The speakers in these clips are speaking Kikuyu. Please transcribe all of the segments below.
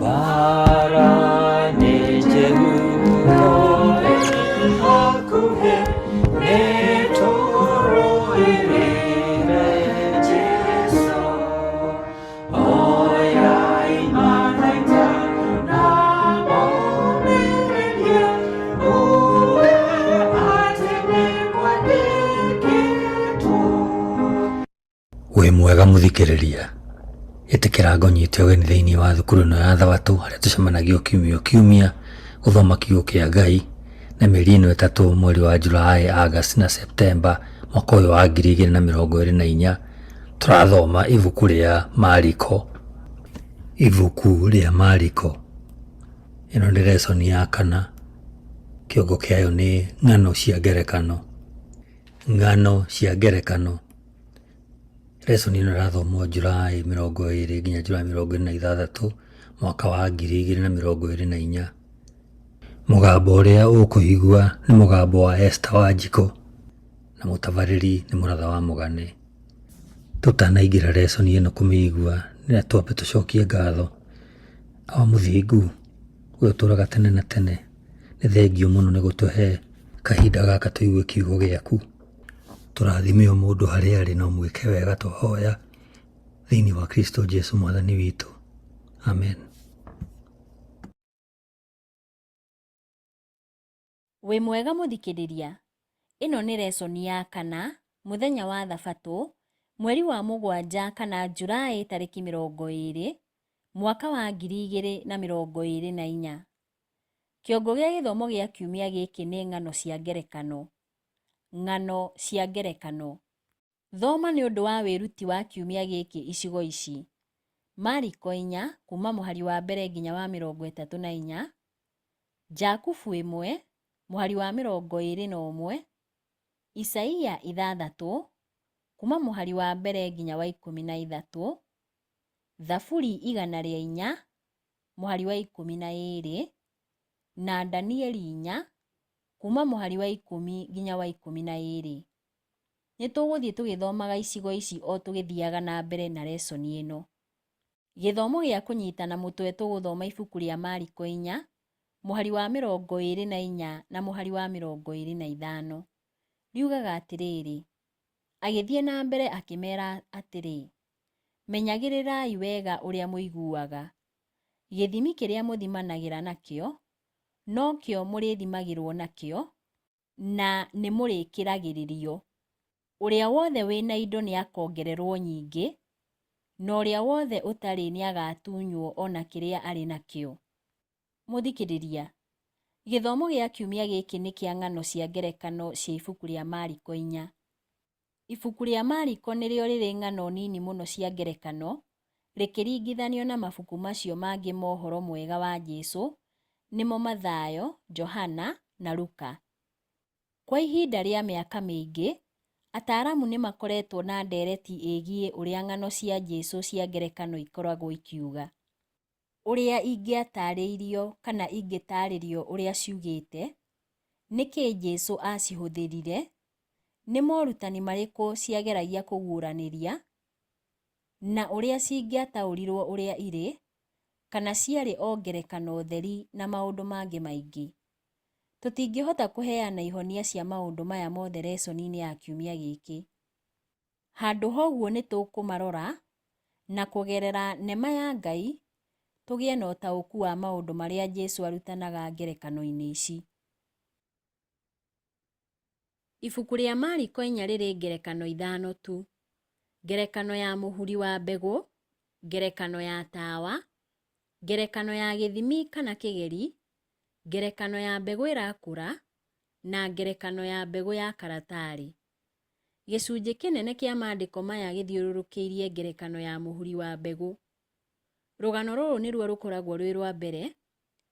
Mbara nĩ njegu hakuhĩ nĩ tũrũĩrĩre Jesũ. Oyai mathaita na mũmĩrĩrie, uwe atĩ nĩ kwandĩkĩtwo. Wĩ mwega mũthikĩrĩria, ĩtĩkĩra ngũnyite ũgeni thĩinĩ wa thukuru ĩno ya Thabatũ harĩa tũcemanagia o kiumia o kiumia gũthoma kiugo kĩa Ngai na mĩeri ĩno ĩtatũ mweri wa July, August na September mwaka ũyũ wa 2024 tũrathoma ibuku rĩa Mariko. Ibuku rĩa Mariko, ĩno nĩ lesson ya kana, kĩongo kĩayo nĩ ng'ano cia ngerekano. Ng'ano cia ngerekano. Lesson ĩno ĩrathomwo July 20 nginya July 26 mwaka wa 2024. Mũgambo ũrĩa ũkũigua nĩ mũgambo wa Esther Wanjikũ na mũtabarĩri nĩ Mũratha wa Mũgane. Tũtanaingĩra lesson ĩno kũmĩigua nĩ twambe tũcokie ngatho. Awa mũthingu, we ũtũraga tene na tene, nĩ thengiũ mũno nĩ gũtũhe kahinda gaka tũigue kiugo gĩaku. Tũrathime o mũndũ harĩa arĩ na ũmwĩke wega twahoya thĩinĩ wa Kristo Jesu mwathani witũ. Amen. Wĩ mwega mũthikĩrĩria? Ĩno nĩ resoni ya kana, mũthenya wa thabatũ, mweri wa mũgwanja kana Julaĩ tarĩki 20, mwaka wa 2024. Kĩongo gĩa gĩthomo gĩa kiumia gĩkĩ nĩ ng'ano cia ngerekano. Ng'ano cia ngerekano. Thoma nĩ ũndũ wa wĩruti wa kiumia gĩkĩ icigo ici: Mariko inya kuuma mũhari wa mbere nginya wa 34, Jakubu ĩmwe mũhari wa 21, Isaia ithathatũ kuuma mũhari wa mbere nginya wa 13, Thaburi 104 mũhari wa 12, na Danieli inya kuuma mũhari wa 10 nginya wa 12. Nĩ tũgũthiĩ tũgĩthomaga icigo ici o tũgĩthiaga na mbere na resoni ĩno. Gĩthomo gĩa kũnyitana mũtwe tũgũthoma ibuku rĩa Mariko inya, mũhari wa 24 na mũhari wa 25. Riugaga atĩrĩrĩ, agĩthiĩ na mbere akĩmera atĩrĩ, menyagĩrĩrai wega ũrĩa mũiguaga. Gĩthimi kĩrĩa mũthimanagĩra nakĩo, nokĩo mũrĩthimagĩrwo nakĩo, na nĩ mũrĩkĩragĩrĩrio. Ũrĩa wothe wĩ na indo nĩ akongererwo nyingĩ, na ũrĩa wothe ũtarĩ nĩ agatunywo o na kĩrĩa arĩ nakĩo. Mũthikĩrĩria, gĩthomo gĩa kiumia gĩkĩ nĩ kĩa ng'ano cia ngerekano cia ibuku rĩa Mariko inya. Ibuku rĩa Mariko nĩrĩo rĩrĩ ng'ano nini mũno cia ngerekano, rĩkĩringithanio na mabuku macio mangĩ ma ũhoro mwega wa Jesu, nĩmo Mathayo, Johana, na Luka. Kwa ihinda rĩa mĩaka mĩingĩ, ataaramu nĩ makoretwo na ndeereti ĩgiĩ ũrĩa ng'ano cia Jesu cia ngerekano ikoragwo ikiuga. Ũrĩa ingĩataarĩirio kana ingĩtaarĩrio ũrĩa ciugĩte, nĩkĩ Jesu aacihũthĩrire, nĩ morutani marĩkũ ciageragia kũguũranĩria, na ũrĩa cingĩataũrirũo ũrĩa irĩ, kana ciarĩ o ngerekano theri na maũndũ mangĩ maingĩ. Tũtingĩhota kũheana ihonia cia maũndũ maya mothe resoni-inĩ ya kiumia gĩkĩ. Handũ ha ũguo nĩ tũkũmarora na kũgerera nema ya Ngai tũgĩe na ũtaũku wa maũndũ marĩa Jesu arutanaga ngerekano-inĩ ici. Ibuku rĩa Mariko inya rĩrĩ ngerekano ithano tu. Ngerekano ya mũhuri wa mbegũ, ngerekano ya tawa, ngerekano ya gĩthimi kana kĩgeri, ngerekano ya mbegũ ĩrakũra, na ngerekano ya mbegũ ya karatarĩ. Gĩcunjĩ kĩnene kĩa maandĩko maya gĩthiũrũrũkĩirie ngerekano ya mũhuri wa mbegũ. Rũgano rũrũ nĩruo rũkoragwo rwĩ rwa mbere,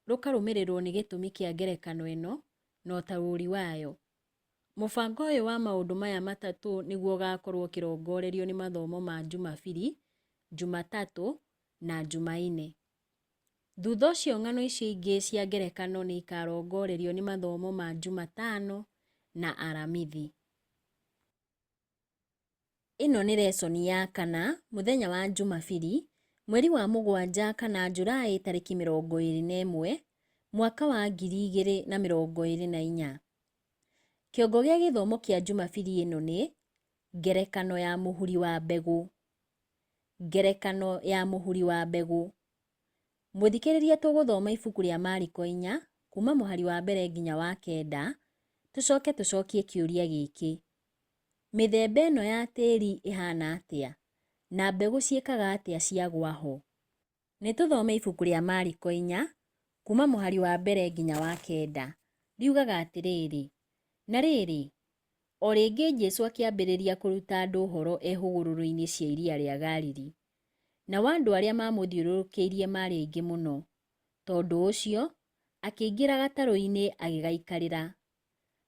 rũkarũmĩrĩrwo nĩ gĩtũmi kĩa ngerekano ĩno na ũtaũri wayo. Mũbango ũyũ wa maũndũ maya matatũ nĩguo ũgakorwo ũkĩrongorerio nĩ mathomo ma Njumabiri, Njumatatũ na Njumaine. Thutha ũcio ng'ano icio ingĩ cia ngerekano nĩ ikarongorerio nĩ mathomo ma Njumatano na Aramithi. Ĩno nĩ lesson ya kana mũthenya wa Njumabiri mweri wa mũgwanja kana Njuraĩ tarĩki 21 mwaka wa 2024. Kĩongo gĩa gĩthomo kĩa Njumabiri ĩno nĩ ngerekano ya mũhuri wa mbegũ. Ngerekano ya mũhuri wa mbegũ. Mũthikĩrĩria tũgũthoma ibuku rĩa Mariko 4 kuma mũhari wa mbere nginya wa kenda, tũcoke tũcokie kĩũria gĩkĩ. Mĩthemba ĩno ya tĩri ĩhana atĩa? Na mbegũ ciĩkaga atĩa ciagwa ho? Nĩ tũthome ibuku rĩa Mariko 4 kuma mũhari wa mbere nginya wa kenda. Riugaga atĩrĩrĩ, na rĩrĩ, o rĩngĩ Jesu akĩambĩrĩria kũruta andũ ũhoro e hũgũrũrũ-inĩ cia iria rĩa Galili. Nao andũ arĩa maamũthiũrũrũkĩirie maarĩ aingĩ mũno. Tondũ ũcio, akĩingĩra gatarũ-inĩ agĩgaikarĩra.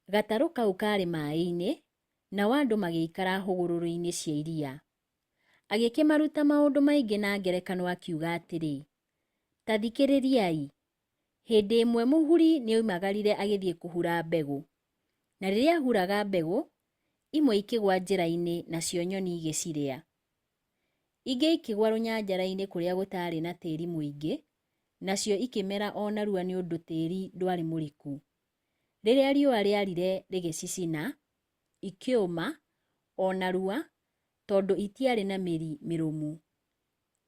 Gatarũ kau kaarĩ maĩ-inĩ, nao andũ magĩikara hũgũrũrũ-inĩ cia iria. Agĩkĩmaruta maũndũ maingĩ na ngerekano akiuga atĩrĩ, ta thikĩrĩriai, hĩndĩ ĩmwe mũhuri nĩoimagarire agĩthiĩ kũhura mbegũ. Na rĩrĩa ahuraga mbegũ, imwe ikĩgwa njĩra-inĩ nacio nyoni igĩcirĩa. Ingĩ ikĩgwa rũnyanjara-inĩ kũrĩa gũtaarĩ na tĩri mũingĩ, nacio ikĩmera o narua nĩ ũndũ tĩri ndwarĩ mũriku. Rĩrĩa riũa rĩarire rĩgĩcicina, ikĩũma o narua tondũ itiarĩ na mĩri mĩrũmu.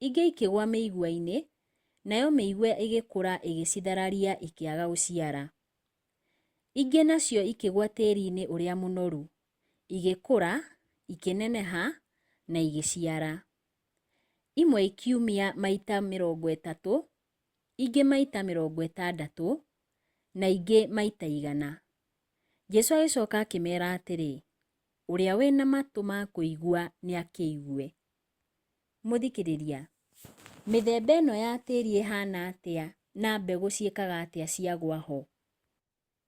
Ingĩ ikĩgwa mĩigua-inĩ, nayo mĩigua ĩgĩkũra ĩgĩcithararia ikĩaga gũciara. Ingĩ nacio ikĩgwa tĩri-inĩ ũrĩa mũnoru, igĩkũra, ikĩneneha na igĩciara. Imwe ikiumia maita 30, ingĩ maita 60, na ingĩ maita 100. Jesu agĩcoka akĩmeera atĩrĩ, ũrĩa wĩna matũ ma kũigua nĩakĩigue. Mũthikĩrĩria, mĩthemba ĩno ya tĩri ĩhana atĩa na mbegũ ciĩkaga atĩa ciagwa ho?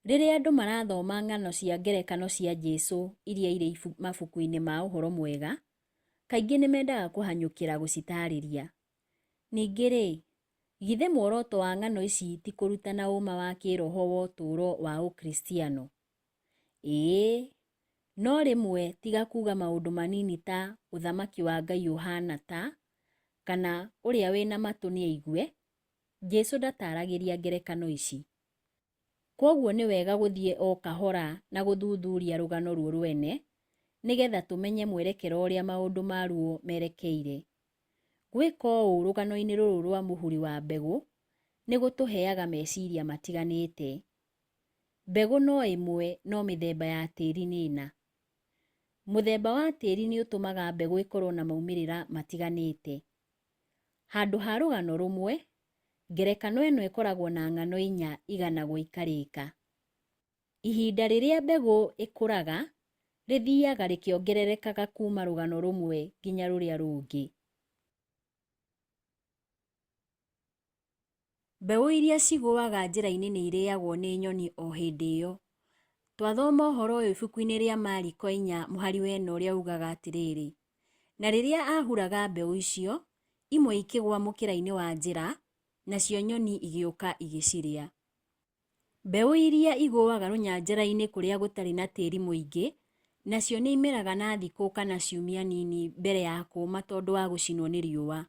Rĩrĩa andũ marathoma ng'ano cia ngerekano cia Jesu iria irĩ mabuku-inĩ ma ũhoro mwega, kaingĩ nĩ mendaga kũhanyũkĩra gũcitarĩria. Ningĩ-rĩ, githĩ muoroto wa ng'ano ici ti kũrutana ũma wa kĩroho wa ũtũũro wa Ũkristiano? Ĩĩ, no rĩmwe tiga kuuga maũndũ manini ta ũthamaki wa Ngai ũhana ta, kana ũrĩa wĩna matũ nĩaigue, Jesu ndataragĩria ngerekano ici. Kwoguo nĩ wega gũthiĩ o kahora na gũthuthuria rũgano ruo rwene nĩgetha tũmenye mwerekera ũrĩa maũndũ maruo merekeire. Gwĩka ũũ rũgano-inĩ rũrũ rwa mũhuri wa mbegũ nĩ gũtũheaga meciria matiganĩte. Mbegũ no ĩmwe no mĩthemba ya tĩri nĩ ĩna. Mũthemba wa tĩri nĩ ũtũmaga mbegũ ĩkorwo na maumĩrĩra matiganĩte. Handũ ha rũgano rũmwe, ngerekano ĩno ĩkoragwo na ng'ano 4 iganagwo ikarĩka. Ihinda rĩrĩa mbegũ ĩkũraga rĩthiaga rĩkĩongererekaga kuma rũgano rũmwe nginya rũrĩa rũngĩ. Mbeũ iria cigũaga njĩra-inĩ nĩ irĩagwo nĩ nyoni o hĩndĩ ĩyo. Twathoma ũhoro ũyũ ibuku-inĩ rĩa Mariko 4 mũhari wa 4 ũrĩa ugaga atĩrĩrĩ, na rĩrĩa ahuraga mbeũ icio, imwe ikĩgwa mũkĩra-inĩ wa njĩra, nacio nyoni igĩũka igĩcirĩa. Mbeũ iria igũaga rũnyanjara-inĩ kũrĩa gũtarĩ na tĩri mũingĩ, nacio nĩ imeraga na thikũ kana ciumia nini mbere ya kũũma tondũ wa gũcinwo nĩ riũa.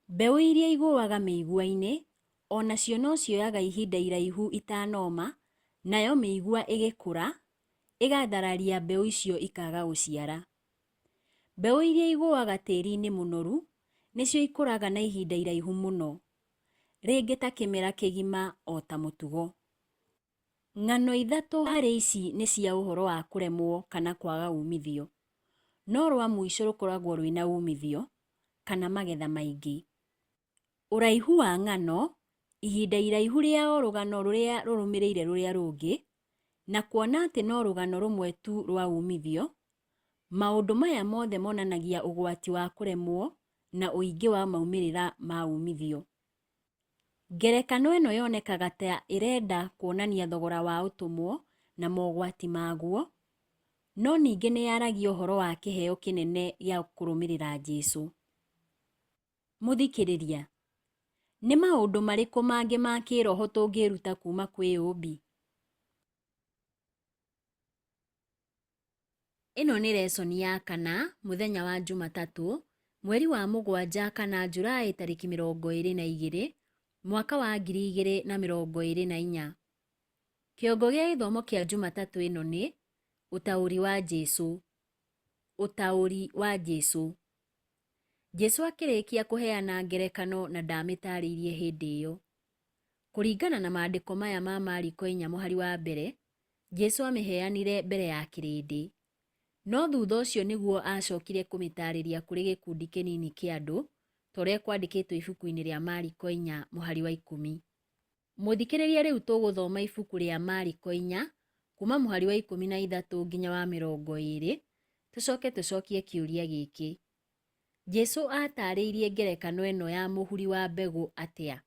Mbeũ iria igũaga mĩigua-inĩ, o nacio no cioyaga ihinda iraihu itanoma, nayo mĩigua ĩgĩkũra, ĩgathararia mbeũ icio ikaga gũciara. Mbeũ iria igũaga tĩri-inĩ mũnoru, nĩcio ikũraga na ihinda iraihu mũno, rĩngĩ ta kĩmera kĩgima o ta mũtugo. Ng'ano 3 harĩ ici nĩ cia ũhoro wa kũremwo kana kwaga umithio, no rwa mũico rũkoragwo rwĩna umithio kana magetha maingĩ. Ũraihu wa ng'ano, ihinda iraihu rĩa o rũgano rũrĩa rũrũmĩrĩire rũrĩa rũngĩ, na kuona atĩ no rũgano rũmwe tu rwa umithio, maũndũ maya mothe monanagia ũgwati wa kũremwo na ũingĩ wa maumĩrĩra ma umithio. Ngerekano ĩno yonekaga ta ĩrenda kuonania thogora wa ũtũmwo na mogwati maguo, no ningĩ nĩ yaragia ũhoro wa kĩheo kĩnene gĩa kũrũmĩrĩra Jesu. Mũthikĩrĩria, nĩ maũndũ marĩkũ mangĩ ma kĩroho tũngĩĩruta kuma kwĩ ũũmbi? Ĩno nĩ resoni ya kana mũthenya wa Jumatatũ, mweri wa mũgwanja kana Julaĩ tarĩki 22, mwaka wa 2024. Kĩongo gĩa gĩthomo kĩa Jumatatũ ĩno nĩ Ũtaũri wa Jesu. Ũtaũri wa Jesu. Jesu akĩrĩkia kũheana ngerekano na ndamĩtaarĩirie hĩndĩ ĩyo. Kũringana na maandĩko maya ma Mariko 4 mũhari wa mbere, Jesu amĩheanire mbere ya kĩrĩndĩ. No thutha ũcio nĩguo aacokire kũmĩtaarĩria kũrĩ gĩkundi kĩnini kĩa andũ, ta ũrĩa kwandĩkĩtwo ibuku-inĩ rĩa Mariko 4 mũhari wa 10. Mũthikĩrĩria rĩu tũgũthoma ibuku rĩa Mariko 4 kuuma mũhari wa 13 nginya wa 20, tũcoke tũcokie kĩũria gĩkĩ. Jesu aatarĩirie ngerekano ĩno ya mũhuri wa mbegũ atĩa?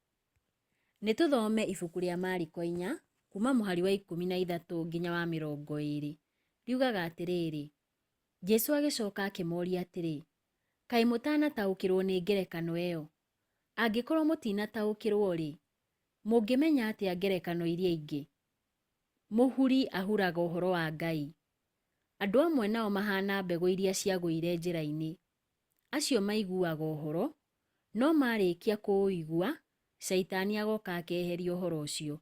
Nĩ tũthome ibuku rĩa Mariko 4 kuuma mũhari wa 13 nginya wa 20. Riugaga atĩrĩrĩ, Jesu agĩcoka akĩmoria atĩrĩ, Kaĩ mũtanataũkĩrũo nĩ ngerekano ĩyo? Angĩkorũo mũtinataũkĩrũo-rĩ, mũngĩmenya atĩa ngerekano iria ingĩ? Mũhuri ahuraga ũhoro wa Ngai. Andũ amwe nao mahaana mbegũ iria ciagũire njĩra-inĩ. Acio maiguaga ũhoro, no marĩkia kũũigua, Shaitani agoka akeheria ũhoro ũcio.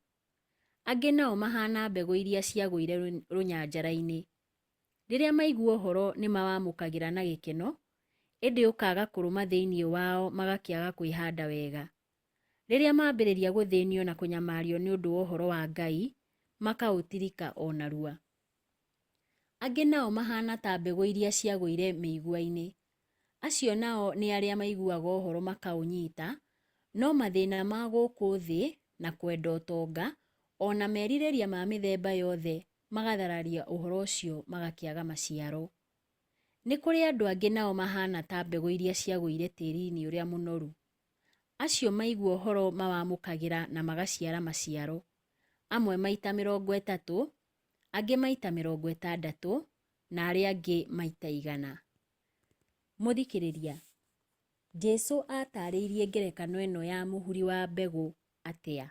Angĩ nao mahaana mbegũ iria ciagũire rũnyanjara-inĩ. Rĩrĩa maigua ũhoro nĩ mawamũkagĩra na gĩkeno, ĩndĩ ũkaaga kũrũma thĩinĩ wao magakĩaga kwĩhanda wega. Rĩrĩa mambĩrĩria gũthĩnio na kũnyamario nĩ ũndũ wa ũhoro wa Ngai, makaũtirika o narua. Angĩ nao mahaana ta mbegũ iria ciagũire mĩigua-inĩ. Acio nao nĩ arĩa maiguaga ũhoro makaũnyita, no mathĩna ma gũkũ thĩ na kwenda ũtonga, o na merirĩria ma mĩthemba yothe magathararia ũhoro ũcio magakĩaga maciaro. Nĩ kũrĩ andũ angĩ nao mahaana ta mbegũ iria ciagũire tĩri-inĩ ũrĩa mũnoru. Acio maigua ũhoro mawamũkagĩra na magaciara maciaro, amwe maita 30, angĩ maita 60, na arĩa angĩ maita 100. Mũthikĩrĩria, Jesu aatarĩirie ngerekano ĩno ya mũhuri wa mbegũ atĩa?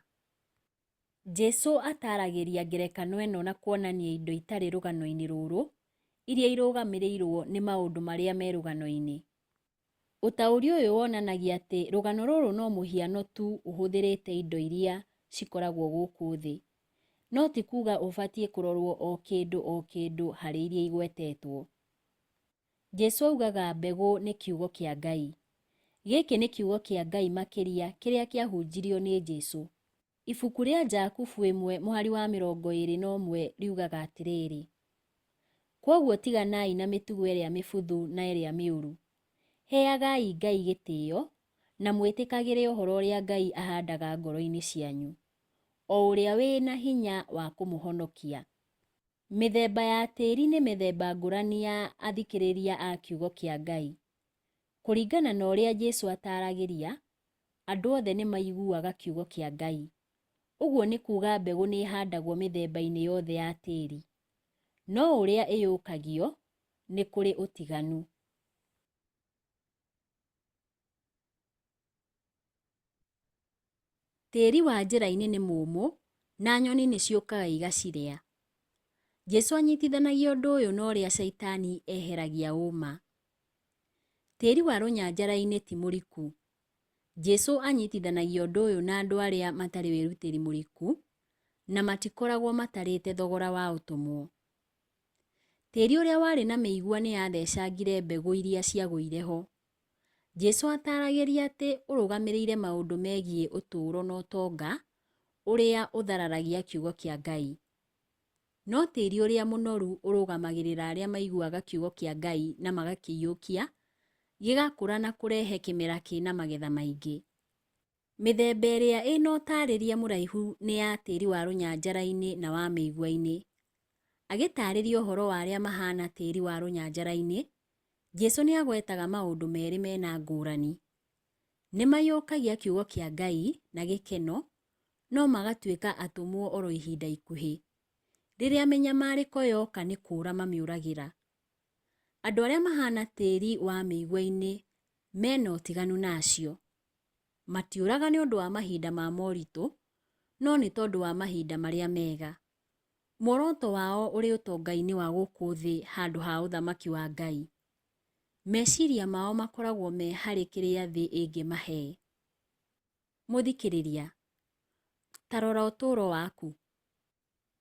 Jesu ataaragĩria ngerekano ĩno na kuonania indo itarĩ rũgano-inĩ rũrũ, iria irũgamĩrĩirũo nĩ maũndũ marĩa me rũgano-inĩ. Ũtaũri ũyũ wonanagia atĩ rũgano rũrũ no mũhiano tu ũhũthĩrĩte indo iria cikoragwo gũkũ thĩ. No ti kuuga ũbatiĩ kũrorwo o kĩndũ o kĩndũ harĩ iria igwetetwo. Jesu augaga mbegũ nĩ kiugo kĩa Ngai. Gĩkĩ nĩ kiugo kĩa Ngai makĩria kĩrĩa kĩahunjirio nĩ Jesu. Ibuku rĩa Jakubu 1 mũhari wa 21 riugaga atĩrĩrĩ, Kwoguo tiganai na mĩtugo ĩrĩa mĩbuthu na ĩrĩa mĩũru. Heagai Ngai gĩtĩo, na mwĩtĩkagĩre ũhoro ũrĩa Ngai ahandaga ngoro-inĩ cianyu, o ũrĩa wĩ na hinya wa kũmũhonokia. Mĩthemba ya tĩri nĩ mĩthemba ngũrani ya athikĩrĩria a kiugo kĩa Ngai. Kũringana na ũrĩa Jesu ataaragĩria, andũ othe nĩ maiguaga kiugo kĩa Ngai. Ũguo nĩ kuuga mbegũ nĩ ĩhandagwo mĩthemba-inĩ yothe ya tĩri. No ũrĩa ĩyũkagio, nĩ kũrĩ ũtiganu. Tĩri wa njĩra-inĩ nĩ mũũmũ, na nyoni nĩ ciũkaga igacirĩa. Jesu anyitithanagia ũndũ ũyũ na ũrĩa Shaitani eheragia ũũma. Tĩri wa rũnyanjara-inĩ ti mũriku. Jesu anyitithanagia ũndũ ũyũ na andũ arĩa matarĩ wĩrutĩri mũriku na matikoragwo matarĩte thogora wa ũtũmwo. Tĩri ũrĩa warĩ na mĩigua nĩ yathecangire mbegũ iria ciagũire ho. Jesu ataaragĩria atĩ ũrũgamĩrĩire maũndũ megiĩ ũtũũro na ũtonga ũrĩa ũthararagia kiugo kĩa Ngai. No tĩri ũrĩa mũnoru ũrũgamagĩrĩra arĩa maiguaga kiugo kĩa Ngai na magakĩiyũkia, gĩgakũra na kũrehe kĩmera kĩna magetha maingĩ. Mĩthemba ĩrĩa ĩna ũtaarĩria mũraihu nĩ ya tĩri wa rũnyanjara-inĩ na wa mĩigua-inĩ. Agĩtaarĩria ũhoro wa arĩa mahaana tĩri wa rũnyanjara-inĩ, Jesu nĩ agwetaga maũndũ merĩ mena ngũrani. Nĩ maiyũkagia kiugo kĩa Ngai na gĩkeno, no magatuĩka atũmwo oro ihinda ikuhĩ. Rĩrĩa mĩnyamarĩko yoka nĩ kũũra mamĩũragĩra. Andũ arĩa mahaana tĩri wa mĩigua-inĩ mena ũtiganu na acio. Matiũraga nĩ ũndũ wa mahinda ma moritũ, no nĩ tondũ wa mahinda marĩa mega. Muoroto wao ũrĩ ũtonga-inĩ wa gũkũ thĩ handũ ha ũthamaki wa Ngai. Meciria mao makoragwo me harĩ kĩrĩa thĩ ĩngĩmahe. Mũthikĩrĩria, ta rora ũtũũro waku.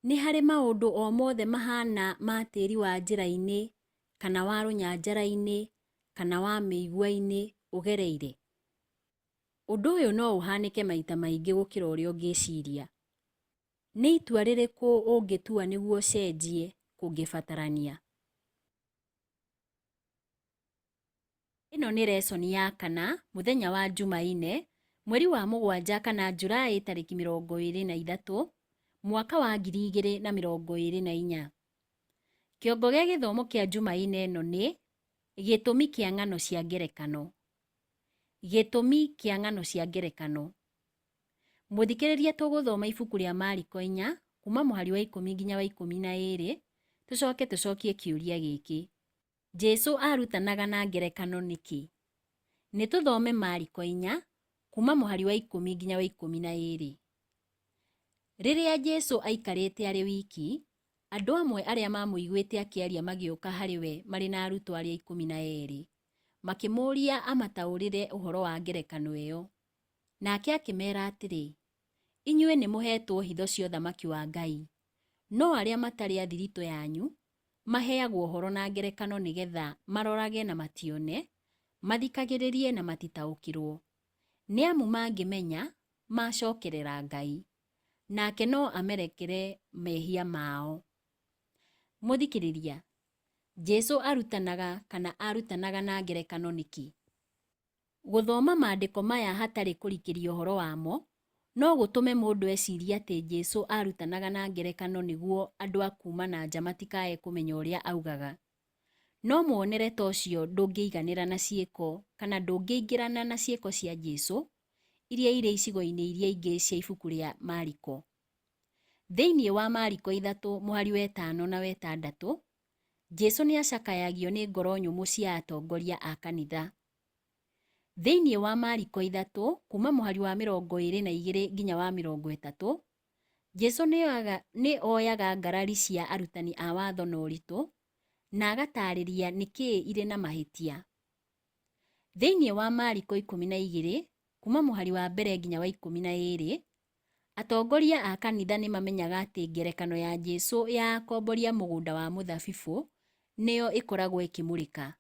Nĩ harĩ maũndũ o mothe mahana ma tĩri wa njĩra-inĩ kana wa rũnyanjara-inĩ kana wa mĩigua-inĩ ũgereire? Ũndũ ũyũ no ũhanĩke maita maingĩ gũkĩra ũrĩa ũngĩciria. Nĩ itua rĩrĩkũ ũngĩtua nĩguo ũcenjie kũngĩbatarania? Ĩno nĩ resoni ya kana mũthenya wa Jumaine, mweri wa mũgwanja kana Julaĩ tarĩki 23, mwaka wa 2024. Kĩongo gĩa gĩthomo kĩa Jumaine ĩno nĩ Gĩtũmi kĩa ng'ano cia ngerekano. Gĩtũmi kĩa ng'ano cia ngerekano. Mũthikĩrĩria tũgũthoma ibuku rĩa Mariko inya kuma mũhari wa ikũmi nginya wa 12, tũcoke tũcokie kĩũria gĩkĩ. Jesu aarutanaga na ngerekano nĩkĩ? Nĩ tũthome Mariko inya kuma mũhari wa ikũmi nginya wa 12. Rĩrĩa Jesu aikarĩte arĩ wiki, andũ amwe arĩa maamũiguĩte akĩaria magĩũka harĩ we marĩ na arutwo arĩa 12, makĩmũũria amataũrĩre ũhoro wa ngerekano ĩyo. Nake akĩmeera atĩrĩ, Inyuĩ nĩmũheetwo hitho cia ũthamaki wa Ngai, no arĩa matarĩ a thiritũ yanyu maheagwo ũhoro na ngerekano nĩ getha marorage na matione, mathikagĩrĩrie na matitaũkĩrũo. Nĩ amu mangĩmenya, macokerera Ngai, nake no amerekere mehia mao. Mũthikĩrĩria, Jesu arutanaga kana arutanaga na ngerekano nĩkĩ? Gũthoma maandĩko maya hatarĩ kũrikĩria ũhoro wamo, no gũtũme mũndũ ecirie atĩ Jesu aarutanaga na ngerekano nĩguo andũ a kuuma na nja matikae kũmenya ũrĩa augaga. No muonere ta ũcio ndũngĩiganĩra na ciĩko kana ndũngĩingĩrana na ciĩko cia Jesu iria irĩ icigo-inĩ iria ingĩ cia ibuku rĩa Mariko. Thĩinĩ wa Mariko ithatũ mũhari wa ĩtano na wa ĩtandatũ, Jesu nĩ acakayagio nĩ ngoro nyũmũ cia atongoria a kanitha. Thĩinĩ wa Mariko ithatũ, kuuma mũhari wa 22 nginya wa 30, Jesu nĩ oyaga ngarari cia arutani a watho na ũritũ na agataarĩria nĩkĩ irĩ na mahĩtia. Thĩinĩ wa Mariko 12, kuuma mũhari wa mbere nginya wa 12, atongoria a kanitha nĩ mamenyaga atĩ ngerekano ya Jesu ya akombori a mũgũnda wa mũthabibũ nĩyo ĩkoragwo ĩkĩmũrĩka.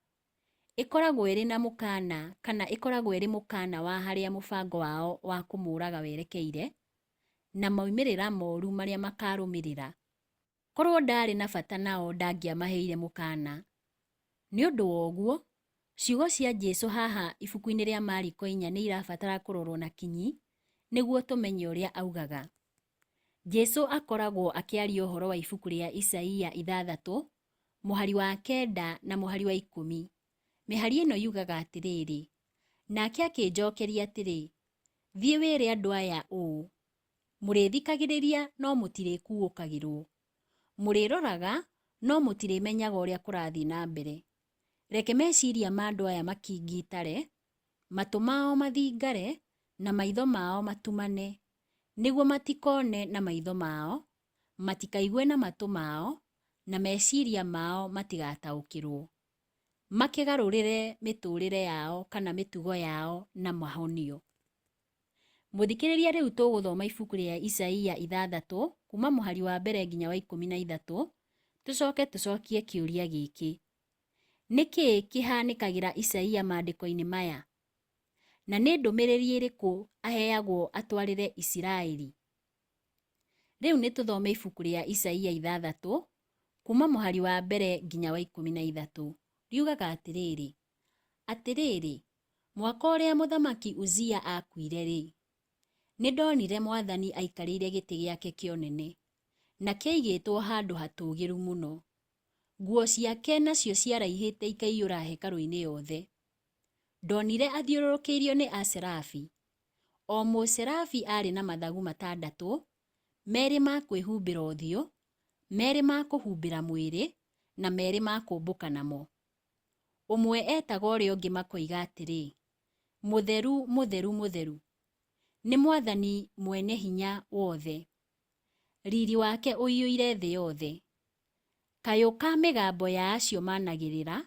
Ĩkoragwo ĩrĩ na mũkaana kana ĩkoragwo ĩrĩ mũkaana wa harĩa mũbango wao wa kũmũũraga werekeire, na moimĩrĩra moru marĩa makaarũmĩrĩra. Korũo ndaarĩ na bata nao ndangĩamaheire mũkaana. Nĩ ũndũ wa ũguo, ciugo cia Jesu haha ibuku-inĩ rĩa Mariko inya nĩ irabatara kũrorũo na kinyi nĩguo tũmenye ũrĩa augaga. Jesu akoragwo akĩaria ũhoro wa ibuku rĩa Isaia ithathatũ, mũhari wa kenda na mũhari wa ikũmi. Mĩhari ĩno yugaga atĩrĩrĩ, Nake akĩnjokeria atĩrĩ, Thiĩ wĩre andũ aya ũũ, Mũrĩthikagĩrĩria no mũtirĩkuũkagĩrũo, mũrĩroraga no mũtirĩmenyaga ũrĩa kũrathiĩ na mbere. Reke meciria ma andũ aya makingitare, matũ mao mathingare, na maitho mao matumane, nĩguo matikone na maitho mao, matikaigue na matũ mao, na meciria mao matigataũkĩrũo. Makĩgarũrĩre mĩtũũrĩre yao kana mĩtugo yao na mahonio. Mũthikĩrĩria rĩu tũgũthoma ibuku rĩa Isaia ithathatũ kuma mũhari wa mbere nginya wa 13, tũcoke tũcokie kĩũria gĩkĩ. Nĩ kĩĩ kĩhanĩkagĩra Isaia maandĩko-inĩ maya? Na nĩ ndũmĩrĩri ĩrĩkũ aheagwo atwarĩre Isiraeli? Rĩu nĩ tũthome ibuku rĩa Isaia ithathatũ kuma mũhari wa mbere nginya wa 13. Riugaga atĩrĩrĩ, Atĩrĩrĩ, mwaka ũrĩa Mũthamaki Uzia aakuire-rĩ, nĩndonire Mwathani aikarĩire gĩtĩ gĩake kĩa ũnene, na kĩaigĩtwo handũ hatũũgĩru mũno. Nguo ciake nacio ciaraihĩte ikaiyũra hekarũ-inĩ yothe. Ndonire athiũrũrũkĩirio nĩ aserafi. O mũserafi aarĩ na mathagu matandatũ, merĩ ma kwĩhumbĩra ũthiũ, merĩ ma kũhumbĩra mwĩrĩ, na merĩ ma kũmbũka namo. Ũmwe etaga ũrĩa ũngĩ makoiga atĩrĩ, Mũtheru, mũtheru, mũtheru, nĩ Mwathani Mwene-Hinya-Wothe. Riri wake ũiyũire thĩ yothe. Kayũ ka mĩgambo ya acio managĩrĩra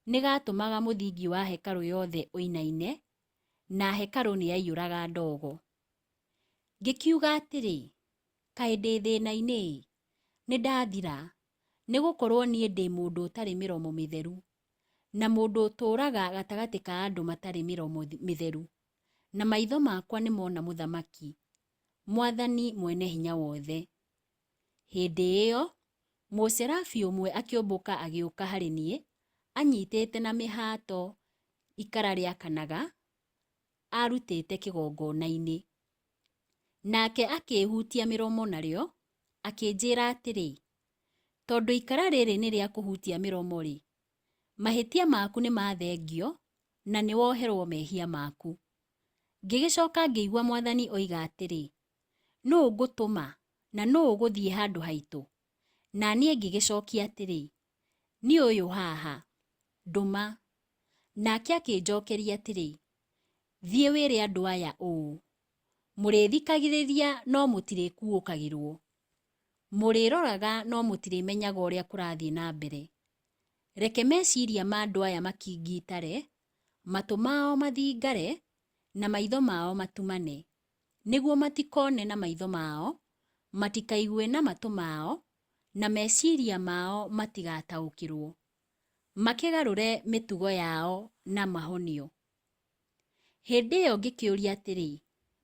nĩ gaatũmaga mũthingi wa hekarũ yothe ũinaine, na hekarũ nĩ yaiyũraga ndogo. Ngĩkiuga atĩrĩ, Kaĩ ndĩ thĩna-inĩ-ĩ! Nĩ ndathira, nĩ gũkorũo niĩ ndĩ mũndũ ũtarĩ mĩromo mĩtheru, na mũndũ ũtũũraga gatagatĩ ka andũ matarĩ mĩromo mĩtheru, na maitho makwa nĩ mona Mũthamaki, Mwathani Mwene-Hinya-Wothe. Hĩndĩ ĩyo mũserafi ũmwe akĩũmbũka agĩũka harĩ niĩ, anyitĩte na mĩhato ikara rĩakanaga arutĩte kĩgongona-inĩ. Nake akĩĩhutia mĩromo narĩo, akĩnjĩra atĩrĩ, Tondũ ikara rĩrĩ nĩ rĩa kũhutia mĩromo-rĩ, mahĩtia maku nĩ mathengio, na nĩ woherũo mehia maku. Ngĩgĩcoka ngĩigua Mwathani oiga atĩrĩ, Nũũ ngũtũma, na nũũ ũgũthiĩ handũ haitũ? Na niĩ ngĩgĩcokia atĩrĩ, Niĩ ũyũ haha, ndũma. Nake akĩnjokeria atĩrĩ, Thiĩ wĩre andũ aya ũũ, 'Mũrĩthikagĩrĩria no mũtirĩkuũkagĩrũo, mũrĩroraga no mũtirĩmenyaga ũrĩa kũrathiĩ na mbere. Reke meciria ma andũ aya makingitare, matũ mao mathingare, na maitho mao matumane, nĩguo matikone na maitho mao, matikaigue na matũ mao, na meciria mao matigataũkĩrũo, makĩgarũre mĩtugo yao na mahonio. Hĩndĩ ĩyo ngĩkĩũria atĩrĩ,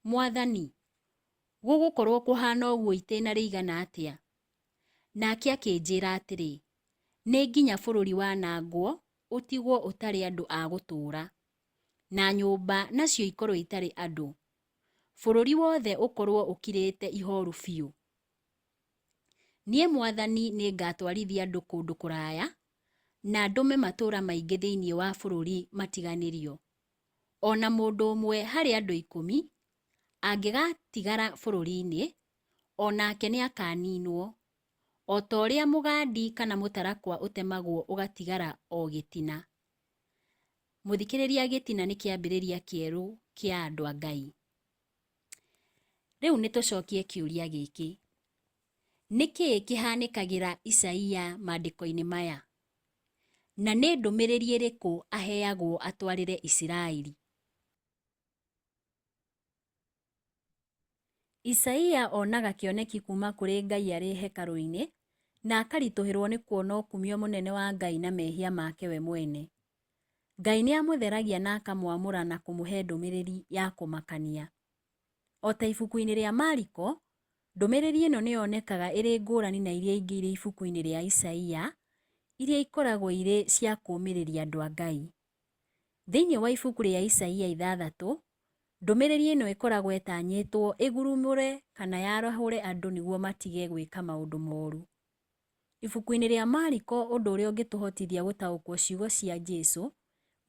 Mwathani, gũgũkorũo kũhaana ũguo itĩna rĩigana atĩa? Nake akĩnjĩra atĩrĩ, Nĩ nginya bũrũri wanangwo ũtigwo ũtarĩ andũ a gũtũũra, na nyũmba nacio ikorũo itarĩ andũ, bũrũri wothe ũkorũo ũkirĩte ihooru biũ. Niĩ mwathani nĩngatwarithia andũ kũndũ kũraya, na ndũme matũũra maingĩ thĩinĩ wa bũrũri matiganĩrio. O na mũndũ ũmwe harĩ andũ ikũmi angĩgatigara bũrũri-inĩ, o nake nĩakaniinwo, o ta ũrĩa mũgandi kana mũtarakwa ũtemagwo ũgatigara o gĩtina. Mũthikĩrĩria gĩtina nĩ kĩambĩrĩria kĩerũ kĩa andũ a Ngai. Rĩu nĩ tũcokie kĩũria gĩkĩ. Nĩ kĩĩ kĩhanĩkagĩra Isaia maandĩko-inĩ maya? Na nĩ ndũmĩrĩri ĩrĩkũ aheagwo atwarĩre Isiraeli? Isaia onaga kĩoneki kuuma kũrĩ Ngai arĩ hekarũ-inĩ, na akaritũhĩrũo nĩ kuona ũkumio mũnene wa Ngai na mehia make we mwene. Ngai nĩ amũtheragia na akamwamũra na kũmũhe ndũmĩrĩri ya kũmakania. O ta ibuku-inĩ rĩa Mariko, ndũmĩrĩri ĩno nĩ yonekaga ĩrĩ ngũrani na iria ingĩ irĩ ibuku-inĩ rĩa Isaia, iria ikoragwo irĩ cia kũũmĩrĩria andũ a Ngai. Thĩinĩ wa ibuku rĩa Isaia ithathatũ, ndũmĩrĩri ĩno ĩkoragwo ĩtanyĩtwo ĩgurumũre kana yarahũre andũ nĩguo matige gwĩka maũndũ moru. Ibuku-inĩ rĩa Mariko ũndũ ũrĩa ũngĩtũhotithia gũtaũkwo ciugo cia Jesu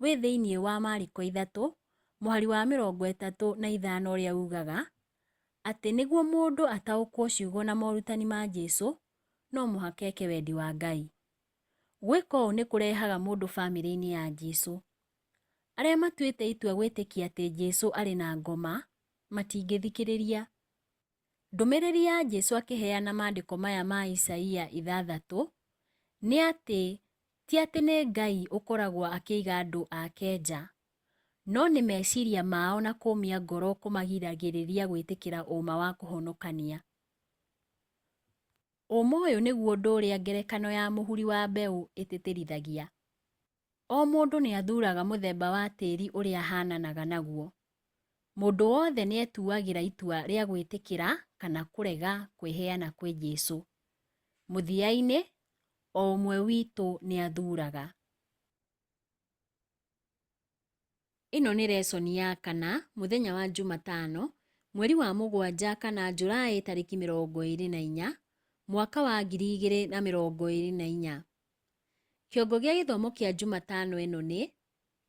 wĩ thĩinĩ wa Mariko ithatũ mũhari wa 35 ũrĩa ugaga atĩ nĩguo mũndũ ataũkwo ciugo na morutani ma Jesu no mũhaka eke wendi wa Ngai. Gwĩka ũũ nĩ kũrehaga mũndũ famĩlĩ-inĩ ya Jesu. Arĩa matuĩte itua gwĩtĩkia atĩ Jesu arĩ na ngoma matingĩthikĩrĩria. Ndũmĩrĩri ya Jesu akĩheana maandĩko maya ma Isaia ithathatũ nĩ atĩ ti atĩ nĩ Ngai ũkoragwo akĩiga andũ ake nja, no nĩ meciria mao na kũmia ngoro kũmagiragĩrĩria gwĩtĩkĩra ũma wa kũhonokania. Ũma ũyũ nĩguo ũndũ ũrĩa ngerekano ya mũhuri wa mbeũ ĩtĩtĩrithagia. O mũndũ nĩ athuuraga mũthemba wa tĩri ũrĩa ahananaga naguo. Mũndũ wothe nĩ etuagĩra itua rĩa gwĩtĩkĩra kana kũrega kwĩheana kwĩ Jesu. Mũthia-inĩ, o ũmwe witũ nĩ athuuraga. Ĩno nĩ resoni ya kana, mũthenya wa Njumatano, mweri wa mũgwanja kana Njuraĩ tarĩki 24, mwaka wa 2024. Kĩongo gĩa gĩthomo kĩa Njumatano ĩno nĩ,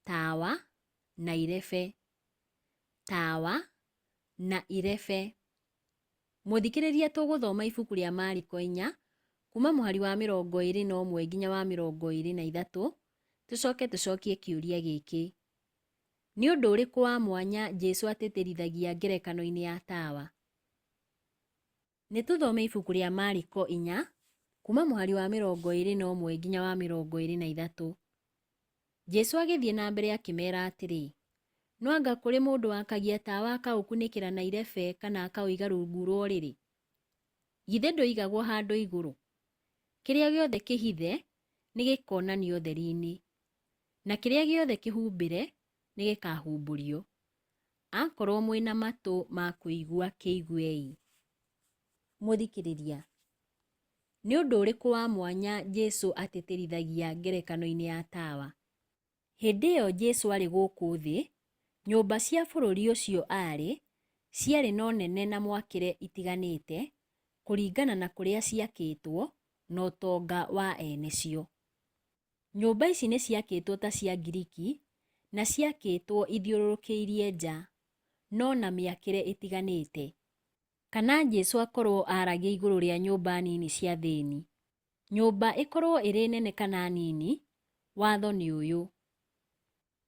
Tawa na Irebe. Tawa na Irebe. Mũthikĩrĩria tũgũthoma ibuku rĩa Mariko inya, kuma mũhari wa 21 nginya wa 23, tũcoke tũcokie kĩũria gĩkĩ. Nĩ ũndũ ũrĩkũ wa mwanya Jesu atĩtĩrithagia ngerekano-inĩ ya tawa? Nĩ tũthome ibuku rĩa Mariko inya, kuuma mũhari wa 21 nginya wa 23. Jesu agĩthiĩ na mbere akĩmeera atĩrĩ, No anga kũrĩ mũndũ wakagia tawa akaũkunĩkĩra na irebe kana akaũiga rungu rwa ũrĩrĩ? Githĩ ndũigagwo handũ igũrũ? Kĩrĩa gĩothe kĩhithe nĩ gĩkonanio ũtheri-inĩ, na kĩrĩa gĩothe kĩhumbĩre nĩ gĩkahumbũrio. Akorwo mwĩ na matũ ma kũigua kĩiguei. Mũthikĩrĩria, nĩ ũndũ ũrĩkũ wa mwanya Jesu atĩtĩrithagia ngerekano-inĩ ya tawa? Hĩndĩ ĩyo Jesu aarĩ gũkũ thĩ, nyũmba cia bũrũri ũcio aarĩ ciarĩ na ũnene na mwakĩre itiganĩte kũringana na kũrĩa ciakĩtwo na ũtonga wa ene cio. Nyũmba ici nĩ ciakĩtwo ta cia Ngiriki na ciakĩtwo ithiũrũrũkĩirie nja, no na mĩakĩre ĩtiganĩte. Kana Jesu akorũo aaragia igũrũ rĩa nyũmba nini cia athĩni. Nyũmba ĩkorũo ĩrĩ nene kana nini, watho nĩ ũyũ.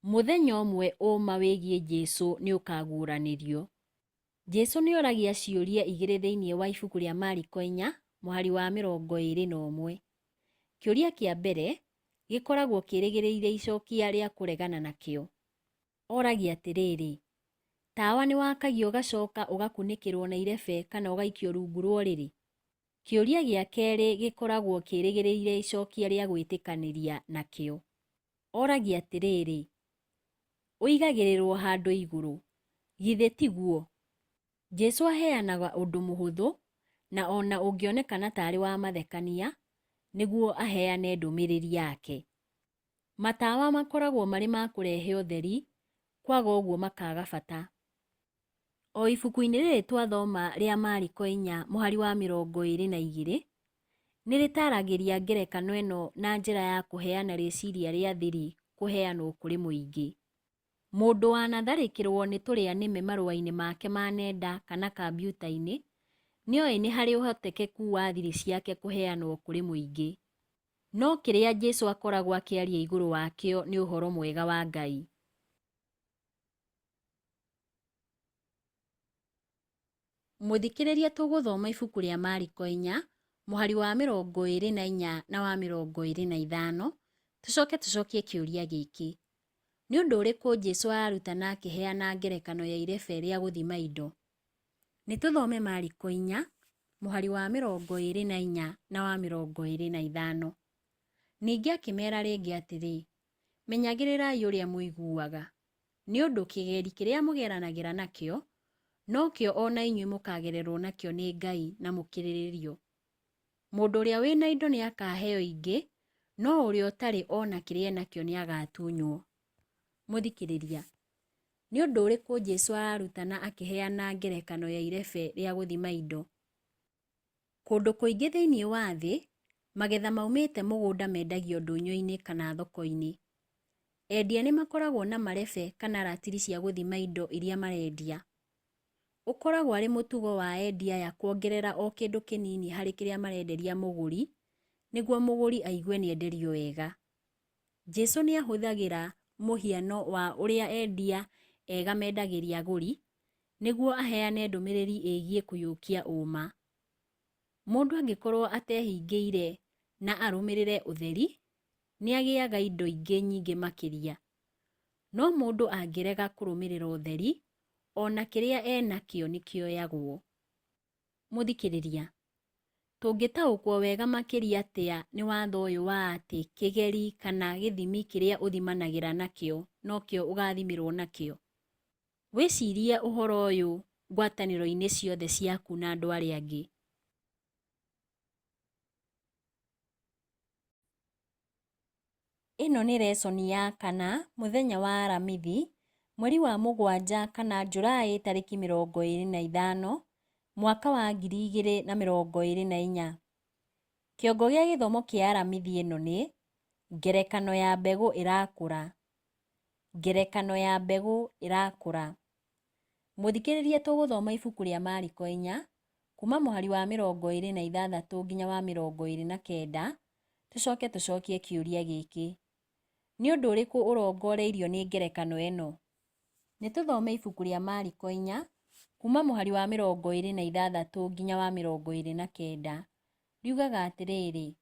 Mũthenya ũmwe ũũma wĩgiĩ Jesu nĩ ũkaaguũranĩrio. Jesu nĩ oragia ciũria igĩrĩ thĩinĩ wa ibuku rĩa Mariko inya mũhari wa 21. Kĩũria kĩa mbere gĩkoragwo kĩrĩgĩrĩire icokia rĩa kũregana nakĩo. Oragia atĩrĩrĩ, Tawa nĩ wakagio ũgacoka ũgakunĩkĩrũo na irebe kana ũgaikio rungu rwa ũrĩrĩ? Kĩũria gĩa kerĩ gĩkoragwo kĩrĩgĩrĩire icokia rĩa gwĩtĩkanĩria nakĩo. Oragia atĩrĩrĩ, Ũigagĩrĩrũo handũ igũrũ, githĩ tiguo? Jesu aheanaga ũndũ mũhũthũ na o na ũngĩonekana ta arĩ wa mathekania nĩguo aheane ndũmĩrĩri yake. Matawa makoragwo marĩ ma kũrehe ũtheri, kwaga ũguo makaga bata. O ibuku-inĩ rĩrĩ twathoma rĩa Mariko inya mũhari wa 22, nĩ rĩtaaragĩria ngerekano ĩno na njĩra ya kũheana rĩciria rĩa thiri kũheanwo kũrĩ mũingĩ. Mũndũ wanatharĩkĩrwo nĩ tũrĩa nĩme marũa-inĩ make ma nenda kana kambiuta-inĩ nĩoĩ nĩ harĩ ũhotekeku wa thiri ciake kũheanwo kũrĩ mũingĩ. No kĩrĩa Jesu akoragwo akĩaria igũrũ wakĩo nĩ ũhoro mwega wa Ngai. Mũthikĩrĩria tũgũthoma ibuku rĩa Mariko inya, mũhari wa 24 na wa 25, tũcoke tũcokie kĩũria gĩkĩ. Nĩ ũndũ ũrĩkũ Jesu ararutana akĩheana ngerekano ya irebe rĩa gũthima indo? Nĩ tũthome Mariko inya, mũhari wa 24 na wa 25. Ningĩ akĩmeera rĩngĩ atĩrĩ, Menyagĩrĩrai ũrĩa mũiguaga, nĩ ũndũ kĩgeri kĩrĩa mũgeranagĩra nakĩo, nokĩo o na inyuĩ mũkagererũo nakĩo nĩ Ngai na mũkĩrĩrĩrio. Mũndũ ũrĩa wĩ na indo nĩakaheo ingĩ, no ũrĩa ũtarĩ o na kĩrĩa e nakĩo nĩagatunywo. Mũthikĩrĩria, nĩ ũndũ ũrĩkũ Jesu ararutana akĩheana ngerekano ya irebe rĩa gũthima indo? Kũndũ kũingĩ thĩinĩ wa thĩ, magetha maumĩte mũgũnda mendagio ndũnyũ-inĩ kana thoko-inĩ. Endia nĩ makoragwo na marebe kana ratiri cia gũthima indo iria marendia. Ũkoragwo arĩ mũtugo wa endia aya kuongerera o kĩndũ kĩnini harĩ kĩrĩa marenderia mũgũri nĩguo mũgũri aigue nĩ enderio wega. Jesu nĩ ahũthagĩra mũhiano wa ũrĩa endia ega mendagĩria agũri nĩguo aheane ndũmĩrĩri ĩgiĩ kũiyũkia ũũma. Mũndũ angĩkorũo atehingĩire na arũmĩrĩre ũtheri, nĩ agĩaga indo ingĩ nyingĩ makĩria. No mũndũ angĩrega kũrũmĩrĩra ũtheri, o na kĩrĩa e nakĩo nĩ kĩoyagwo. Mũthikĩrĩria, tũngĩtaũkwo wega makĩria atĩa nĩ watho ũyũ wa atĩ kĩgeri kana gĩthimi kĩrĩa ũthimanagĩra nakĩo nokĩo ũgathimĩrwo nakĩo? Wĩcirie ũhoro ũyũ ngwatanĩro-inĩ ciothe ciaku na andũ arĩa angĩ. Ĩno nĩ resoni ya kana mũthenya wa Aramithi, mweri wa mũgwanja kana Julaĩ tarĩki 25, mwaka wa 2024. Kĩongo gĩa gĩthomo kĩa Aramithi ĩno nĩ, Ngerekano ya mbegũ ĩrakũra. Ngerekano ya mbegũ ĩrakũra. Mũthikĩrĩria tũgũthoma ibuku rĩa Mariko inya, kuma mũhari wa 26 nginya wa 29, tũcoke tũcokie kĩũria gĩkĩ. Nĩ ũndũ ũrĩkũ ũrongoreirio nĩ ngerekano ĩno? Nĩ tũthome ibuku rĩa Mariko inya, Kuuma mũhari wa 26 nginya wa 29, riugaga atĩrĩrĩ,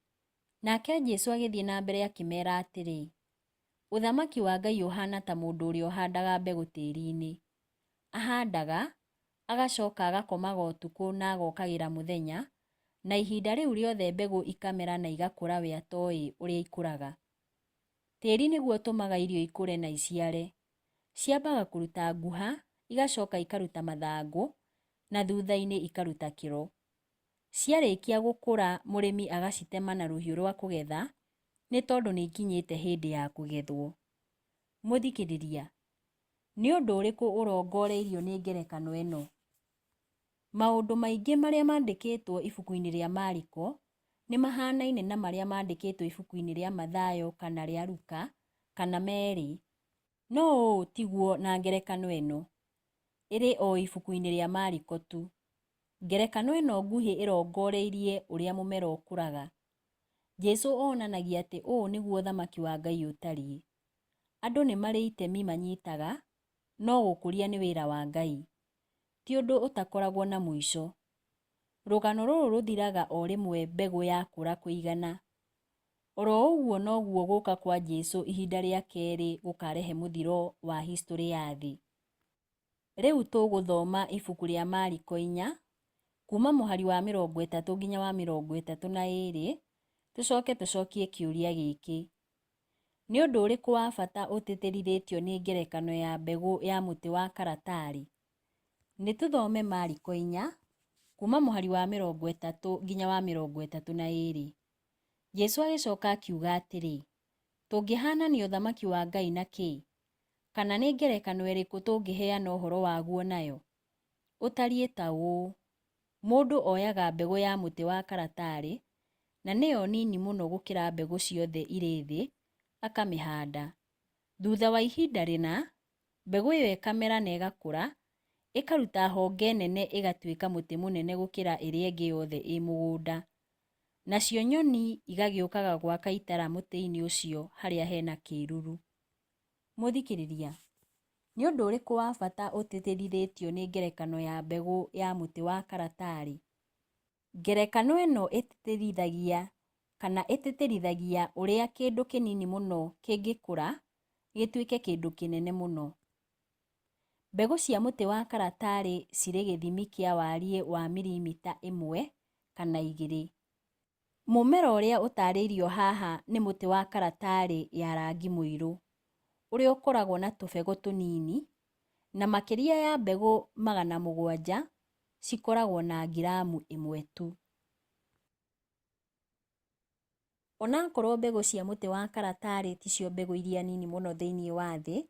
Nake Jesu agĩthiĩ na mbere akĩmeera atĩrĩ, Ũthamaki wa Ngai ũhaana ta mũndũ ũrĩa ũhandaga mbegũ tĩri-inĩ. Ahandaga, agacoka agakomaga ũtukũ na agokagĩra mũthenya, na ihinda rĩu rĩothe mbegũ ikamera na igakũra we atoĩ ũrĩa ikũraga. Tĩri nĩguo ũtũmaga irio ikũre na iciare. Ciambaga kũruta nguha, igacoka ikaruta mathangũ, na thutha-inĩ ikaruta kĩro. Ciarĩkia gũkũra mũrĩmi agacitema na rũhiũ rwa kũgetha nĩ tondũ nĩ ikinyĩte hĩndĩ ya kũgethwo. Mũthikĩrĩria, nĩ ũndũ ũrĩkũ ũrongoreirio nĩ ngerekano ĩno? Maũndũ maingĩ marĩa mandĩkĩtwo ibuku-inĩ rĩa Mariko nĩ mahanaine na marĩa mandĩkĩtwo ibuku-inĩ rĩa Mathayo kana rĩa Luka, kana merĩ. No ũũ tiguo na ngerekano ĩno. Ĩrĩ o ibuku-inĩ rĩa Mariko tu. Ngerekano ĩno nguhĩ ĩrongoreirie ũrĩa mũmera ũkũraga. Jesu onanagia atĩ ũũ nĩguo ũthamaki wa Ngai ũtariĩ. Andũ nĩ marĩ itemi manyitaga, no gũkũria nĩ wĩra wa Ngai. Ti ũndũ ũtakoragwo na mũico. Rũgano rũrũ rũthiraga o rĩmwe mbegũ yakũra kũigana. Oro ũguo noguo gũka kwa Jesu ihinda rĩa kerĩ gũkarehe mũthiro wa historĩ ya thĩ. Rĩu tũgũthoma ibuku rĩa Mariko inya, kuuma mũhari wa 30 nginya wa 32, tũcoke tũcokie kĩũria gĩkĩ. Nĩ ũndũ ũrĩkũ wa bata ũtĩtĩrithĩtio nĩ ngerekano ya mbegũ ya mũtĩ wa karatarĩ? Nĩ tũthome Mariko inya, kuuma mũhari wa 30 nginya wa 32. Jesu agĩcoka akiuga atĩrĩ, Tũngĩhaanania ũthamaki wa Ngai na kĩ? Kana nĩ ngerekano ĩrĩkũ tũngĩheana ũhoro waguo nayo? Ũtariĩ ta ũũ, Mũndũ oyaga mbegũ ya mũtĩ wa karatarĩ, na nĩyo nini mũno gũkĩra mbegũ ciothe irĩ thĩ, akamĩhanda. Thutha wa ihinda rĩna, mbegũ ĩyo ĩkamera na ĩgakũra, ĩkaruta honge nene ĩgatuĩka mũtĩ mũnene gũkĩra ĩrĩa ĩngĩ yothe ĩ mũgũnda. Nacio nyoni igagĩũkaga gwaka itara mũtĩ-inĩ ũcio harĩa he na kĩĩruru. Mũthikĩrĩria, nĩ ũndũ ũrĩkũ wa bata ũtĩtĩrithĩtio nĩ ngerekano ya mbegũ ya mũtĩ wa karatarĩ? Ngerekano ĩno ĩtĩtĩrithagia kana ĩtĩtĩrithagia ũrĩa kĩndũ kĩnini mũno kĩngĩkũra gĩtuĩke kĩndũ kĩnene mũno. Mbegũ cia mũtĩ wa karatarĩ cirĩ gĩthimi kĩa wariĩ wa mirimita 1 kana 2. Mũmera ũrĩa ũtarĩirio haha nĩ mũtĩ wa karatarĩ ya rangi mũirũ, ũrĩa ũkoragwo na tũbegũ tũnini, na makĩria ya mbegũ 700 cikoragwo na ngiramu 1 tu. Onakorwo mbegũ cia mũtĩ wa karatarĩ ticio mbegũ iria nini mũno thĩinĩ wa thĩ,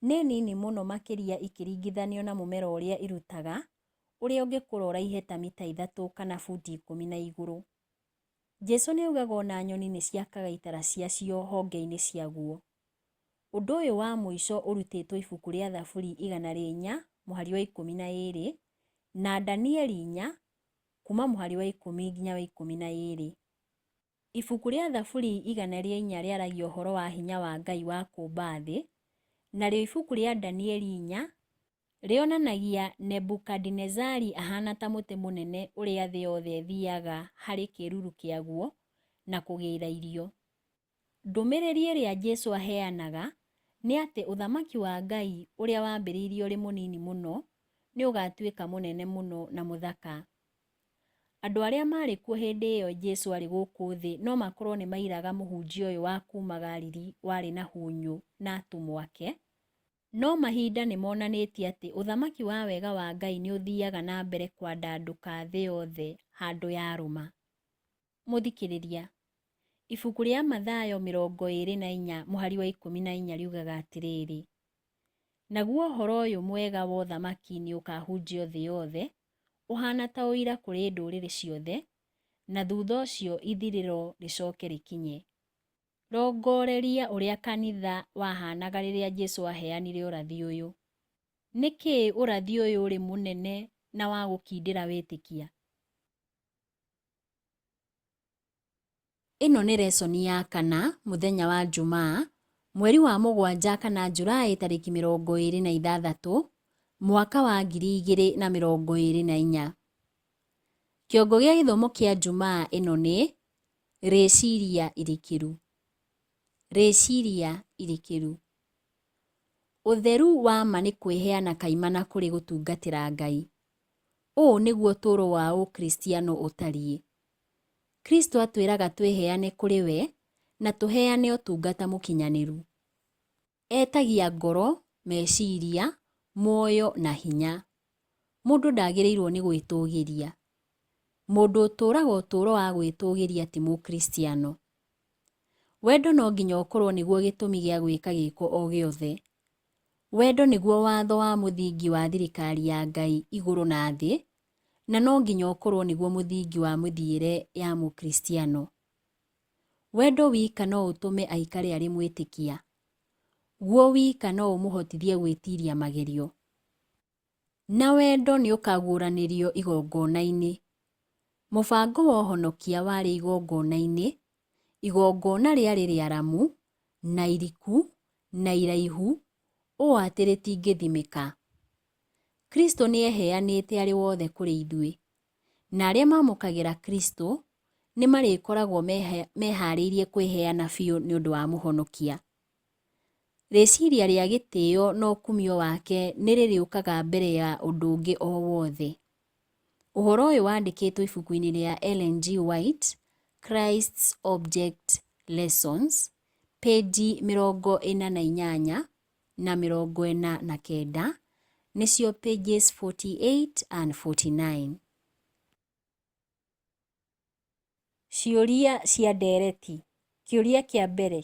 nĩ nini mũno makĩria ikĩringithanio na mũmera ũrĩa irutaga, ũrĩa ũngĩkũra ũraihe ta mita 3 kana buti 10 na igũrũ. Jesu nĩaugaga ona nyoni nĩ ciakaga itara ciacio honge-inĩ ciaguo. Ũndũ ũyũ wa mũico ũrutĩtwo ibuku rĩa Thaburi 104 mũhari wa 12 na Danieli 4 kuuma mũhari wa 10 nginya wa 12. Ibuku rĩa Thaburi 104 rĩaragia ũhoro wa hinya wa Ngai wa kũũmba thĩ, narĩo ibuku rĩa Danieli 4 rĩonanagia Nebukadinezari ahaana ta mũtĩ mũnene ũrĩa thĩ yothe ĩthiaga harĩ kĩĩruru kĩaguo na kũgĩĩra irio. Ndũmĩrĩri ĩrĩa Jesu aheanaga nĩ atĩ Ũthamaki wa Ngai ũrĩa waambĩrĩirie ũrĩ mũnini mũno, nĩ ũgaatuĩka mũnene mũno na mũthaka. Andũ arĩa maarĩ kuo hĩndĩ ĩyo Jesu aarĩ gũkũ thĩ no makorũo nĩ maairaga mũhunjia ũyũ wa kuuma Galili warĩ na hunyũ na atũmwo ake. No mahinda nĩ monanĩtie atĩ ũthamaki wa wega wa Ngai nĩ ũthiaga na mbere kwandandũka thĩ yothe handũ yarũma. Mũthikĩrĩria, ibuku rĩa Mathayo 24 mũhari wa 14 riugaga atĩrĩrĩ, Naguo ũhoro ũyũ mwega wa ũthamaki nĩũkahunjio thĩ yothe, ũhaana ta ũira kũrĩ ndũrĩrĩ ciothe, na thutha ũcio ithirĩro rĩcoke rĩkinye. Rongoreria ũrĩa kanitha wahanaga rĩrĩa Jesu aheanire ũrathi ũyũ. Nĩkĩĩ ũrathi ũyũ ũrĩ mũnene na wa gũkindĩra wĩtĩkia? Ĩno nĩ resoni ya kana, mũthenya wa Njumaa, mweri wa mũgwanja kana Njuraĩ tarĩki 26, Mwaka wa 2024. Kĩongo gĩa gĩthomo kĩa Njumaa ĩno nĩ Rĩciria irikĩru. Rĩciria irikĩru. Ũtheru wa ma nĩ kwĩheana kaimana kũrĩ gũtungatĩra Ngai. Ũũ nĩguo ũtũũro wa Ũkristiano ũtariĩ. Kristo atwĩraga twĩheane kũrĩ we na tũheane ũtungata mũkinyanĩru. Etagia ngoro, meciria, muoyo na hinya. Mũndũ ndagĩrĩirwo nĩ gwĩtũgĩria. Mũndũ ũtũũraga ũtũũro wa gwĩtũgĩria ti Mũkristiano. Wendo no nginya ũkorwo nĩguo gĩtũmi gĩa gwĩka gĩko o gĩothe. Wendo nĩguo watho wa mũthingi wa thirikari ya Ngai igũrũ na thĩ, na no nginya ũkorwo nĩguo mũthingi wa mĩthiĩre ya Mũkristiano. Wendo wika no ũtũme aikare arĩ mwĩtĩkia. Guo wika no ũmũhotithie gwĩtiria magerio. Na wendo nĩ ũkaguũranĩrio igongona-inĩ. Mũbango wa ũhonokia warĩ igongona-inĩ, igongona rĩarĩ rĩaramu, na iriku, na iraihu, ũũ atĩ rĩtingĩthimĩka. Kristo nĩ eheanĩte arĩ wothe kũrĩ ithuĩ. Na arĩa mamũkagĩra Kristo nĩ marĩkoragwo mehaarĩirie kwĩheana biũ nĩ ũndũ wa Mũhonokia. Rĩciria rĩa gĩtĩo na ũkumio wake nĩ rĩrĩũkaga mbere ya ũndũ ũngĩ o wothe. Ũhoro ũyũ wandĩkĩtwo ibuku-inĩ rĩa Ellen G. White, Christ's Object Lessons, pĩnji 48 na 49, nĩcio pages 48 and 49. Ciũria cia ndereti Kĩũria kĩa mbere,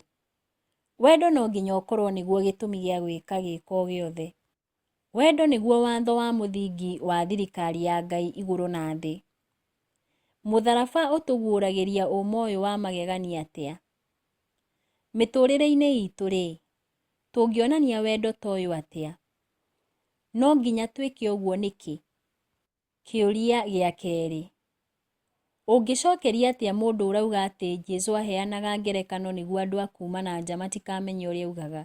Wendo no nginya ũkorũo nĩguo gĩtũmi gĩa gwĩka gĩko o gĩothe. Wendo nĩguo watho wa mũthingi wa thirikari ya Ngai igũrũ na thĩ. Mũtharaba ũtũguũragĩria ũma ũyũ wa magegania atĩa? Mĩtũrĩre-inĩ itũ-rĩ, tũngĩonania wendo ta ũyũ atĩa? No nginya twĩke ũguo nĩkĩ? Kĩũria gĩa kerĩ, Ũngĩcokeria atĩa mũndũ ũrauga atĩ Jesu aheanaga ngerekano nĩguo andũ a kuuma na nja matikamenye ũrĩa augaga?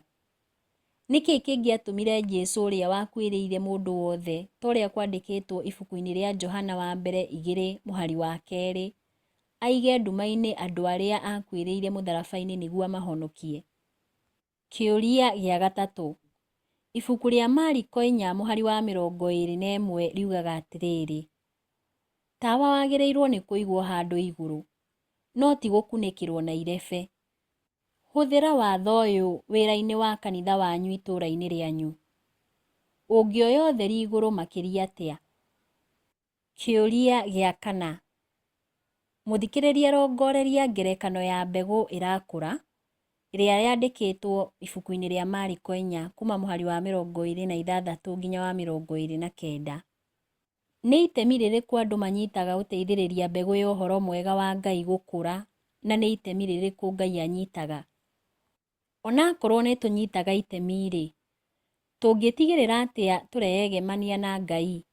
Nĩ kĩĩ kĩngĩatũmire Jesu ũrĩa wakuĩrĩire mũndũ wothe ta ũrĩa kwandĩkĩtwo ibuku-inĩ rĩa Johana wa mbere igĩrĩ mũhari wa kerĩ, aige nduma-inĩ andũ arĩa aakuĩrĩire mũtharaba-inĩ nĩguo amahonokie? Kĩũria gĩa gatatũ, Ibuku rĩa Mariko inya mũhari wa 21 riugaga atĩrĩrĩ, Tawa wagĩrĩirwo nĩ kũigwo handũ igũrũ, no ti gũkunĩkĩrwo na irebe. Hũthĩra watho ũyũ wĩra-inĩ wa kanitha wanyu itũũra-inĩ rĩanyu. Ũngĩoya ũtheri igũrũ makĩria atĩa? Kĩũria gĩa kana, Mũthikĩrĩria rongoreria ngerekano ya mbegũ ĩrakũra ĩrĩa yandĩkĩtwo ibuku-inĩ rĩa Mariko inya kuuma mũhari wa 26 nginya wa 29. Nĩ itemi rĩrĩkũ andũ manyitaga gũteithĩrĩria mbegũ ya ũhoro mwega wa Ngai gũkũra na nĩ itemi rĩrĩkũ Ngai anyitaga? Onakorwo nĩ tũnyitaga itemi-rĩ, tũngĩtigĩrĩra atĩa tũreyegemania na Ngai?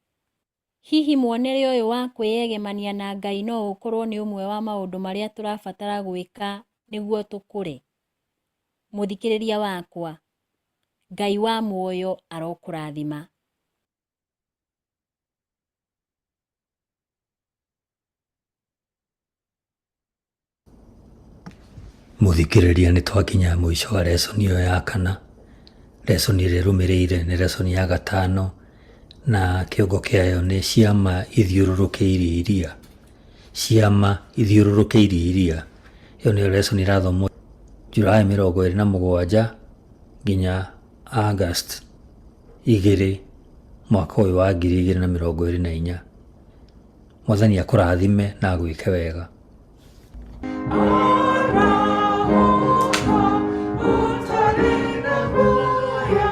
Hihi muonere ũyũ wa kwĩyegemania na Ngai no ũkorũo nĩ ũmwe wa maũndũ marĩa tũrabatara gwĩka nĩguo tũkũre? Mũthikĩrĩria wakwa, Ngai wa muoyo arokũrathima. Mũthikĩrĩria nĩ twakinya mũico wa lesson ĩyo ya kana. Lesson ĩrĩa ĩrũmĩrĩire nĩ lesson ya gatano na kĩongo kĩayo nĩ ciama ithiũrũrũkĩirie iria. Ciama ithiũrũrũkĩirie iria. Ĩyo nĩyo lesson ĩrathomwo July 27 nginya August 2 mwaka ũyũ wa 2024. Mwathani akũrathime na agwĩke wega. Arahũka, ũtarĩ na guoya,